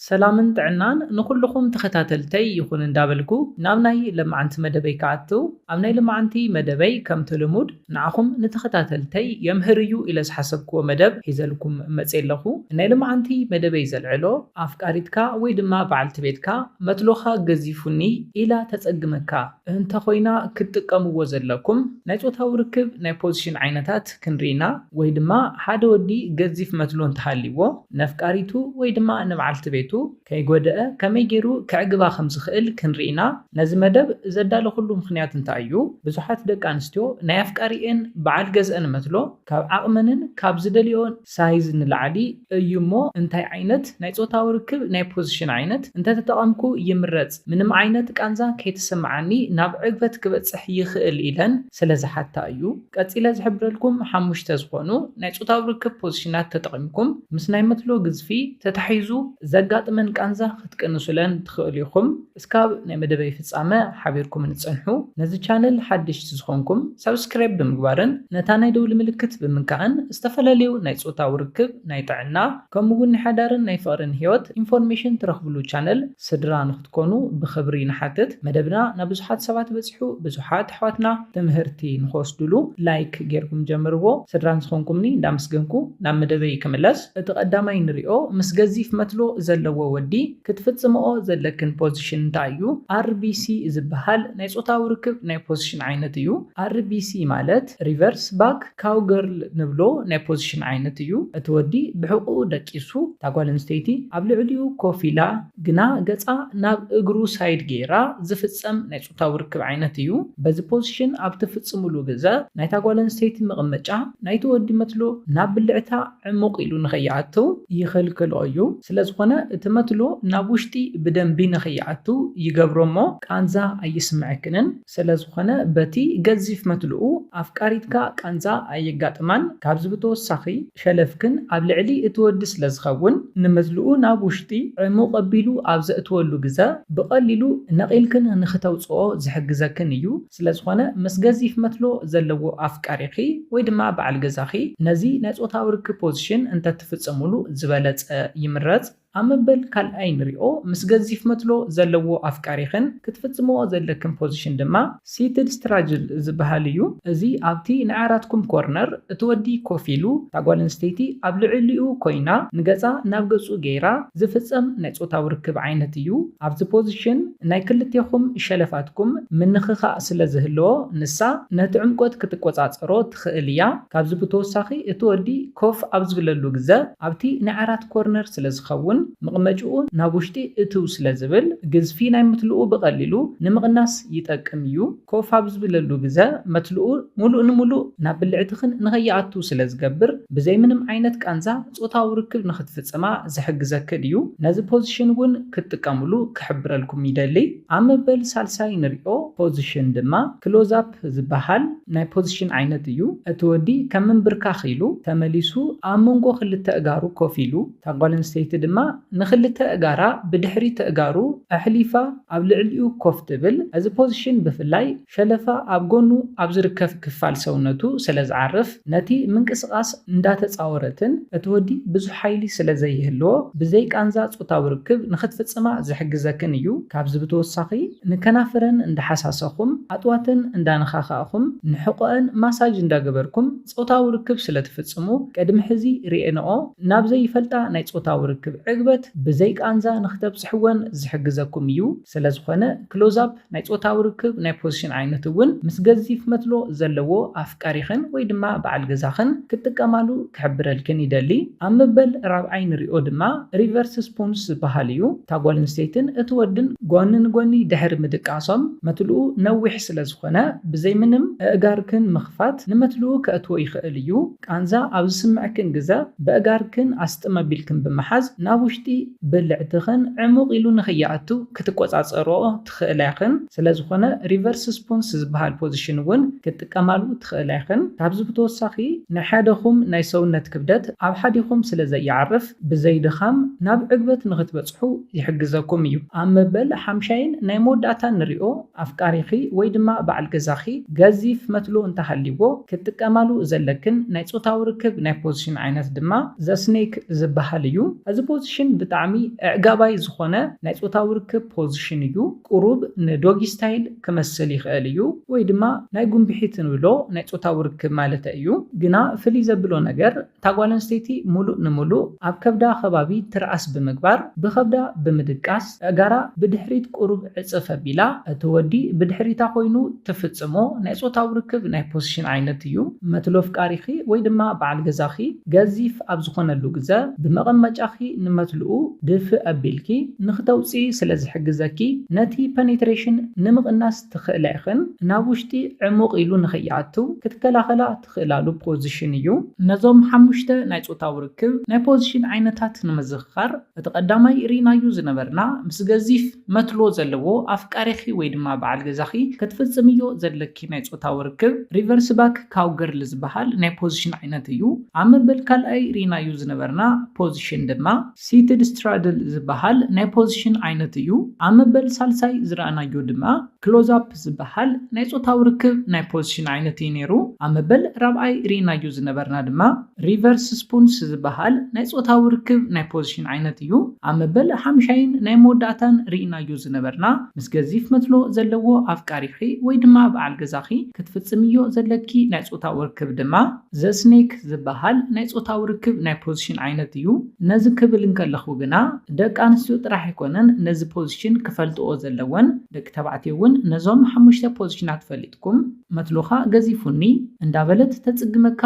ሰላምን ጥዕናን ንኹልኹም ተኸታተልተይ ይኹን እንዳበልኩ ናብ ናይ ለማዓንቲ መደበይ ክኣትው፣ ኣብ ናይ ለማዓንቲ መደበይ ከምቲ ልሙድ ንዓኹም ንተኸታተልተይ የምህር እዩ ኢለ ዝሓሰብክዎ መደብ ሒዘልኩም መፅየ ኣለኹ። ናይ ለማዓንቲ መደበይ ዘልዕሎ ኣፍቃሪትካ ወይ ድማ በዓልቲ ቤትካ መትሎኻ ገዚፉኒ ኢላ ተፀግመካ እንተኾይና ክትጥቀምዎ ዘለኩም ናይ ፆታዊ ርክብ ናይ ፖዚሽን ዓይነታት ክንርኢና ወይ ድማ ሓደ ወዲ ገዚፍ መትሎ እንተሃልይዎ ነፍቃሪቱ ወይ ድማ ንበዓልቲ ቤቱ ከይጎደአ ከመይ ገይሩ ከዕግባ ከም ዝኽእል ክንርኢና። ነዚ መደብ ዘዳለኹሉ ምኽንያት እንታይ እዩ? ብዙሓት ደቂ ኣንስትዮ ናይ ኣፍቃሪኤን በዓል ገዝአን መትሎ ካብ ዓቕመንን ካብ ዝደልዮን ሳይዝ ንላዕሊ እዩ እሞ እንታይ ዓይነት ናይ ፆታዊ ርክብ ናይ ፖዚሽን ዓይነት እንተተጠቐምኩ ይምረፅ? ምንም ዓይነት ቃንዛ ከይተሰምዓኒ ናብ ዕግበት ክበፅሕ ይኽእል ኢለን ስለ ዝሓታ እዩ። ቀፂለ ዝሕብረልኩም ሓሙሽተ ዝኾኑ ናይ ፆታዊ ርክብ ፖዚሽናት ተጠቒምኩም ምስ ናይ መትሎ ግዝፊ ተታሒዙ ዘጋጥመን ቃንዛ ክትቅንሱለን ትኽእሉ ኢኹም። እስካብ ናይ መደበይ ፍጻመ ሓቢርኩም ንጽንሑ። ነዚ ቻነል ሓደሽቲ ዝኾንኩም ሳብስክራይብ ብምግባርን ነታ ናይ ደውሊ ምልክት ብምንካእን ዝተፈላለዩ ናይ ጾታዊ ርክብ፣ ናይ ጥዕና፣ ከምኡ እውን ናይ ሓዳርን ናይ ፍቕርን ህይወት ኢንፎርሜሽን ትረኽብሉ ቻነል ስድራ ንክትኮኑ ብኽብሪ ንሓትት። መደብና ናብ ብዙሓት ሰባት በጺሑ ብዙሓት ኣሕዋትና ትምህርቲ ንክወስድሉ ላይክ ጌርኩም ጀምርዎ። ስድራን ዝኾንኩምኒ እንዳመስገንኩ ናብ መደበይ ክምለስ። እቲ ቀዳማይ ንሪኦ ምስ ገዚፍ መትሎ ዘለዎ ወዲ ክትፍጽምኦ ዘለክን ፖዚሽን እንታይ እዩ? ኣር ቢ ሲ ዝበሃል ናይ ጾታዊ ርክብ ናይ ፖዚሽን ዓይነት እዩ። ኣር ቢ ሲ ማለት ሪቨርስ ባክ ካውገርል ንብሎ ናይ ፖዚሽን ዓይነት እዩ። እቲ ወዲ ብሕቑኡ ደቂሱ እታ ጓል ኣንስተይቲ ኣብ ልዕሊኡ ኮፍ ኢላ ግና ገጻ ናብ እግሩ ሳይድ ገይራ ዝፍጸም ናይ ጾታዊ ርክብ ዓይነት እዩ። በዚ ፖዚሽን ኣብ ትፍጽምሉ ግዘ ናይታ ጓል ኣንስተይቲ መቐመጫ ናይቲ ወዲ መትሎ ናብ ብልዕታ ዕሙቕ ኢሉ ንኸይኣትው ይኽልክሎ እዩ። ስለ ዝኾነ እቲ መትሎ ናብ ውሽጢ ብደንቢ ንኸይኣትው ይገብሮ እሞ ቃንዛ ኣይስምዐክንን። ስለ ዝኾነ በቲ ገዚፍ መትልኡ ኣፍቃሪትካ ቃንዛ ኣየጋጥማን። ካብዚ ብተወሳኺ ሸለፍክን ኣብ ልዕሊ እቲ ወዲ ስለ ዝኸውን ንመትልኡ ናብ ውሽጢ ዕሙቕ ኣቢሉ ኣብ ዘእትወሉ ግዘ ብቐሊሉ ነቒልክን ንኽተውፅኦ ዝሕግዘክን እዩ። ስለ ዝኾነ ምስ ገዚፍ መትሎ ዘለዎ ኣፍቃሪኺ ወይ ድማ በዓል ገዛኺ ነዚ ናይ ጾታዊ ርክብ ፖዚሽን እንተትፍጽምሉ ዝበለጸ ይምረጽ። ኣብ መበል ካልኣይ ንሪኦ ምስ ገዚፍ መትሎ ዘለዎ ኣፍቃሪኽን ክትፍጽምዎ ዘለክን ፖዚሽን ድማ ሲትድ ስትራጅል ዝበሃል እዩ። እዚ ኣብቲ ናይ ዓራትኩም ኮርነር እቲ ወዲ ኮፍ ኢሉ እታ ጓል ኣንስተይቲ ኣብ ልዕሊኡ ኮይና ንገጻ ናብ ገጹ ገይራ ዝፍጸም ናይ ጾታዊ ርክብ ዓይነት እዩ። ኣብዚ ፖዚሽን ናይ ክልቴኹም ሸለፋትኩም ምንኽኻእ ስለ ዝህልዎ ንሳ ነቲ ዕምቆት ክትቆጻጸሮ ትኽእል እያ። ካብዚ ብተወሳኺ እቲ ወዲ ኮፍ ኣብ ዝብለሉ ግዘ ኣብቲ ናይ ዓራት ኮርነር ስለ ዝኸውን መቕመጭኡ ናብ ውሽጢ እትው ስለ ዝብል ግዝፊ ናይ መትልኡ ብቐሊሉ ንምቕናስ ይጠቅም እዩ። ኮፍ ኣብ ዝብለሉ ግዘ መትልኡ ሙሉእ ንሙሉእ ናብ ብልዕትኽን ንኸይኣቱ ስለ ዝገብር ብዘይ ምንም ዓይነት ቃንዛ ጾታዊ ርክብ ንኽትፍጽማ ዝሕግዘክን እዩ። ነዚ ፖዚሽን እውን ክትጥቀምሉ ክሕብረልኩም ይደሊ። ኣብ መበል ሳልሳይ ንሪኦ ፖዚሽን ድማ ክሎዝ ኣፕ ዝበሃል ናይ ፖዚሽን ዓይነት እዩ። እቲ ወዲ ከም ምንብርካኽ ኢሉ ተመሊሱ ኣብ መንጎ ክልተ እጋሩ ኮፍ ኢሉ እታ ጓል ኣንስተይቲ ድማ ንኽልተ እጋራ ብድሕሪት እጋሩ ኣሕሊፋ ኣብ ልዕሊኡ ኮፍ ትብል። እዚ ፖዚሽን ብፍላይ ሸለፋ ኣብ ጎኑ ኣብ ዝርከብ ክፋል ሰውነቱ ስለ ዝዓርፍ ነቲ ምንቅስቓስ እንዳተጻወረትን እቲ ወዲ ብዙሕ ሓይሊ ስለ ዘይህልዎ ብዘይ ቃንዛ ጾታዊ ርክብ ንኽትፍጽማ ዝሕግዘክን እዩ። ካብዚ ብተወሳኺ ንከናፍረን እንዳሓሳሰኹም ኣጥዋተን እንዳነኻኻእኹም ንሕቖአን ማሳጅ እንዳገበርኩም ጾታዊ ርክብ ስለ ትፍጽሙ ቅድሚ ሕዚ ርኤንኦ ናብ ዘይፈልጣ ናይ ጾታዊ ርክብ ዕግበት ብዘይ ቃንዛ ንኽተብጽሕወን ዝሕግዘኩም እዩ። ስለ ዝኾነ ክሎዝ ኣፕ ናይ ጾታዊ ርክብ ናይ ፖዚሽን ዓይነት እውን ምስ ገዚፍ መትሎ ዘለዎ ኣፍቃሪኽን ወይ ድማ በዓል ገዛኽን ክትጥቀማሉ ክሕብረልክን ይደሊ። ኣብ መበል ራብዓይ ንሪኦ ድማ ሪቨርስ ስፑንስ ዝበሃል እዩ። እታ ጓል ኣንስተይትን እቲ ወድን ጎኒ ንጎኒ ድሕሪ ምድቃሶም መትልኡ ነዊሕ ስለ ዝኾነ ብዘይ ምንም ኣእጋርክን ምኽፋት ንመትልኡ ከእትዎ ይኽእል እዩ። ቃንዛ ኣብ ዝስምዐክን ግዘ በእጋርክን ኣስጥም ኣቢልክን ብምሓዝ ናብ ውሽጢ ብልዕትኽን ዕሙቕ ኢሉ ንኽይኣቱ ክትቆጻጸርኦ ትኽእላ ኢኽን። ስለ ዝኾነ ሪቨርስ ስፑንስ ዝበሃል ፖዚሽን እውን ክትጥቀማሉ ትኽእላ ኢኽን። ካብዚ ብተወሳኺ ናይ ሓደኹም ናይ ሰውነት ክብደት ኣብ ሓዲኹም ስለ ዘይዓርፍ ብዘይ ድኻም ናብ ዕግበት ንኽትበጽሑ ይሕግዘኩም እዩ። ኣብ መበል ሓምሻይን ናይ መወዳእታን ንሪኦ ኣፍቃሪኺ ወይ ድማ በዓል ገዛኺ ገዚፍ መትሎ እንተሃልይዎ ክትጥቀማሉ ዘለክን ናይ ጾታዊ ርክብ ናይ ፖዚሽን ዓይነት ድማ ዘ ስኔክ ዝበሃል እዩ። እዚ ፖዚሽን ብጣዕሚ ኣዕጋባይ ዝኾነ ናይ ጾታዊ ርክብ ፖዚሽን እዩ። ቁሩብ ንዶጊ ስታይል ክመስል ይኽእል እዩ፣ ወይ ድማ ናይ ጉንብሒት ንብሎ ናይ ጾታዊ ርክብ ማለት እዩ። ግና ፍልይ ዘብሎ ነገር እታ ጓል ኣንስተይቲ ሙሉእ ንሙሉእ ኣብ ከብዳ ከባቢ ትርኣስ ብምግባር ብኸብዳ ብምድቃስ ኣእጋራ ብድሕሪት ቁሩብ ዕጽፍ ኣቢላ እቲ ወዲ ብድሕሪታ ኮይኑ ትፍጽሞ ናይ ጾታዊ ርክብ ናይ ፖዚሽን ዓይነት እዩ። መትሎ ኣፍቃሪኺ ወይ ድማ በዓል ገዛኺ ገዚፍ ኣብ ዝኾነሉ ግዘ ብመቐመጫኺ ንመትልኡ ድፍእ ኣቢልኪ ንኽተውፅኢ ስለ ዝሕግዘኪ ነቲ ፐኔትሬሽን ንምቕናስ ትኽእላ ኢኽን። ናብ ውሽጢ ዕሙቕ ኢሉ ንኸይኣቱ ክትከላኸላ ትኽእላሉ ፖዚሽን እዩ። ነዞም ሓሙሽተ ናይ ጾታዊ ርክብ ናይ ፖዚሽን ዓይነታት ንምዝኽኻር እቲ ቀዳማይ ርኢናዩ ዝነበርና ምስ ገዚፍ መትሎ ዘለዎ ኣፍቃሪኺ ወይ ድማ በዓል ገዛኺ ክትፍጽምዮ ዘለኪ ናይ ጾታዊ ርክብ ሪቨርስ ባክ ካውገርል ዝበሃል ናይ ፖዚሽን ዓይነት እዩ። ኣብ መበል ካልኣይ ርኢናዩ ዝነበርና ፖዚሽን ድማ ሲትድ ስትራድል ዝበሃል ናይ ፖዚሽን ዓይነት እዩ። ኣብ መበል ሳልሳይ ዝረኣናዮ ድማ ክሎዝ ኣፕ ዝበሃል ናይ ጾታዊ ርክብ ናይ ፖዚሽን ዓይነት እዩ ነይሩ። ኣብ መበል ራብዓይ ርኢናዮ ዝነበርና ድማ ሪቨርስ ስፑንስ ዝበሃል ናይ ጾታዊ ርክብ ናይ ፖዚሽን ዓይነት እዩ። ኣብ መበል ሓምሻይን ናይ መወዳእታን ርኢናዮ ዝነበርና ምስ ገዚፍ መትሎ ዘለዎ ኣፍቃሪኺ ወይ ድማ በዓል ገዛኺ ክትፍጽምዮ ዘለኪ ናይ ጾታዊ ርክብ ድማ ዘስኔክ ዝበሃል ናይ ጾታዊ ርክብ ናይ ፖዚሽን ዓይነት እዩ። ነዚ ክብል እንከለኹ ግና ደቂ ኣንስትዮ ጥራሕ ኣይኮነን ነዚ ፖዚሽን ክፈልጥኦ ዘለወን፣ ደቂ ተባዕትዮ እውን ነዞም ሓሙሽተ ፖዚሽናት ፈሊጥኩም መትሎኻ ገዚፉኒ እንዳበለት ተጽግመካ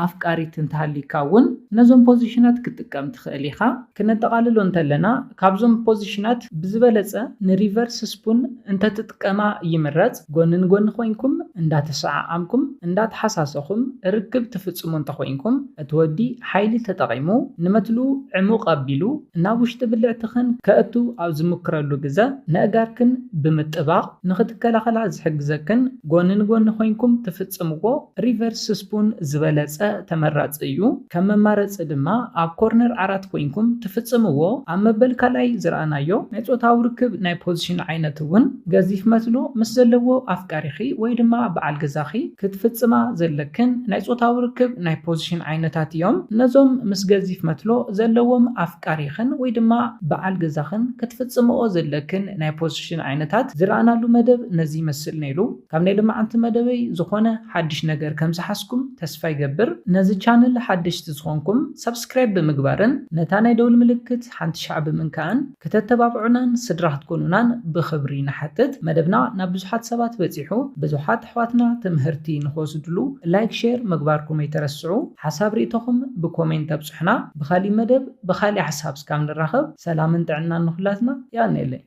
ኣፍቃሪት እንተሃሊካ እውን ነዞም ፖዚሽናት ክትጥቀም ትኽእል ኢኻ። ክነጠቓልሎ እንተለና ካብዞም ፖዚሽናት ብዝበለጸ ንሪቨርስ ስፑን እንተትጥቀማ ይምረጽ። ጎኒ ንጎኒ ኮይንኩም እንዳተሰዓዓምኩም እንዳተሓሳሰኹም ርክብ ትፍጽሙ እንተኾይንኩም እቲ ወዲ ሓይሊ ተጠቒሙ ንመትልኡ ዕሙቕ ኣቢሉ ናብ ውሽጢ ብልዕትኽን ከእቱ ኣብ ዝምክረሉ ግዘ ነእጋርክን ብምጥባቕ ንኽትከላኸላ ዝሕግዘክን ጎኒ ንጎኒ ኮይንኩም ትፍጽምዎ ሪቨርስ ስፑን ዝበለጸ ተመራጺ እዩ። ከም መማረጺ ድማ ኣብ ኮርነር ዓራት ኮይንኩም ትፍጽምዎ ኣብ መበል ካልኣይ ዝረኣናዮ ናይ ጾታዊ ርክብ ናይ ፖዚሽን ዓይነት እውን ገዚፍ መትሎ ምስ ዘለዎ ኣፍቃሪኺ ወይ ድማ በዓል ገዛኺ ክትፍጽማ ዘለክን ናይ ጾታዊ ርክብ ናይ ፖዚሽን ዓይነታት እዮም። ነዞም ምስ ገዚፍ መትሎ ዘለዎም ኣፍቃሪኽን ወይ ድማ በዓል ገዛኽን ክትፍጽምኦ ዘለክን ናይ ፖዚሽን ዓይነታት ዝረኣናሉ መደብ ነዚ ይመስል ነይሩ። ካብ ናይ ሎማዓንቲ መደበይ ዝኾነ ሓድሽ ነገር ከም ዝሓዝኩም ተስፋ ይገብር። ነዚ ቻነል ሓደሽቲ ዝኾንኩም ሳብስክራይብ ብምግባርን ነታ ናይ ደውል ምልክት ሓንቲ ሻዕ ብምንካእን ከተተባብዑናን ስድራ ክትኮኑናን ብኽብሪ ንሓትት። መደብና ናብ ብዙሓት ሰባት በጺሑ ብዙሓት ኣሕዋትና ትምህርቲ ንኽወስድሉ ላይክ፣ ሼር ምግባርኩም ኣይተረስዑ። ሓሳብ ርእይቶኹም ብኮሜንት ኣብጽሑና። ብኻሊእ መደብ ብኻሊእ ሓሳብ እስካብ ንራኸብ ሰላምን ጥዕናን ንኹላትና። የቐንየለይ።